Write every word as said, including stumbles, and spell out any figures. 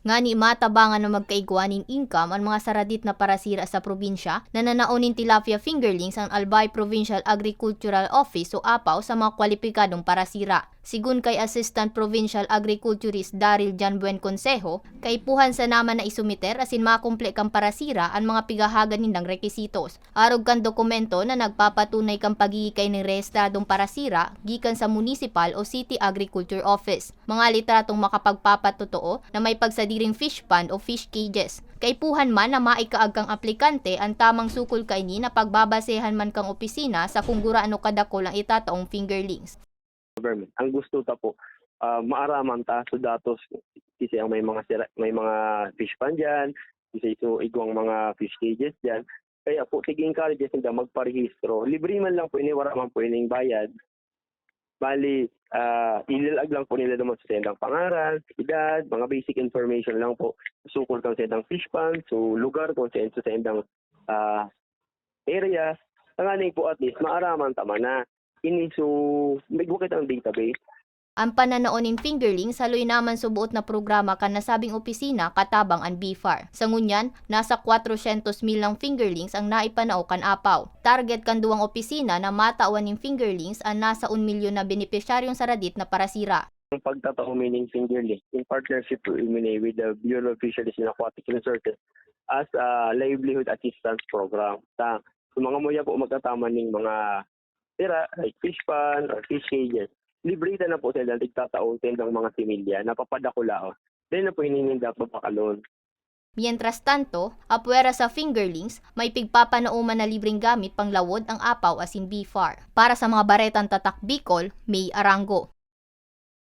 Ngani matabangan na magkaigwa nin income an mga saradit na parasira sa probinsya, nananao nin tilapia fingerlings an Albay Provincial Agricultural Office o APAO sa mga kwalipikadong parasira. Sigun kay Assistant Provincial Agriculturist Daryl John Buen Consejo, kaipuhan sana man na isumiter asin makumple kan parasira an mga pighahaga nindang rekisitos, arog kan dokumento na nagpapatunay kan pagigikay nin rehistradong parasira gikan sa municipal o city agriculture office. Mga litratong makapagpapatotoo na may pagsadiring fish pond o fish cages. Kaipuhan man na maikaag kan aplikante an tamang sukol kaini na pagbabasehan man kan opisina sa kung gurano kadakul ang itataong fingerlings. Government. Ang gusto ta po, ah, maaraman ta so datos, kasi ang may mga sira, may mga fish pond diyan, kasi so igwang mga fish cages diyan. Kaya po, tig-encourage sila magparehistro. Libre man lang po ini, wala man po ining bayad. Bali, ah, ilalag lang po nila naman sa sendang pangaran, edad, mga basic information lang po. Sukol kang sendang fish pond, so lugar kung saan sa sendang ah, area. Tanganing po at least maaraman ta man na ini, so may bukit ang database. An pananao nin fingerlings haloy naman sa boot na programa kan nasabing opisina katabang an BFAR. Sa ngunyan, nasa kwatrosyentos mil lang fingerlings ang naipanao kan APAO. Target kan duwang opisina na matawan nin fingerlings an nasa un milyon na benepisyaryong saradit na parasira. Ang pagtatao meaning fingerlings in partnership with the Bureau of Fisheries and Aquatic Resources as a livelihood assistance program. Sa, sa mga muya po magkataman ning mga tira, like fish pond or fish cages, libre ta na po sila tigtatao sa ilang mga similya na papadakulaon. Then na po hiningi dapat pakalon. Mientras tanto, apwera sa fingerlings, may pigpapanao man na libreng gamit panglawod ang APAO asin BFAR. Para sa mga baretang Tatak Bicol, May Arango.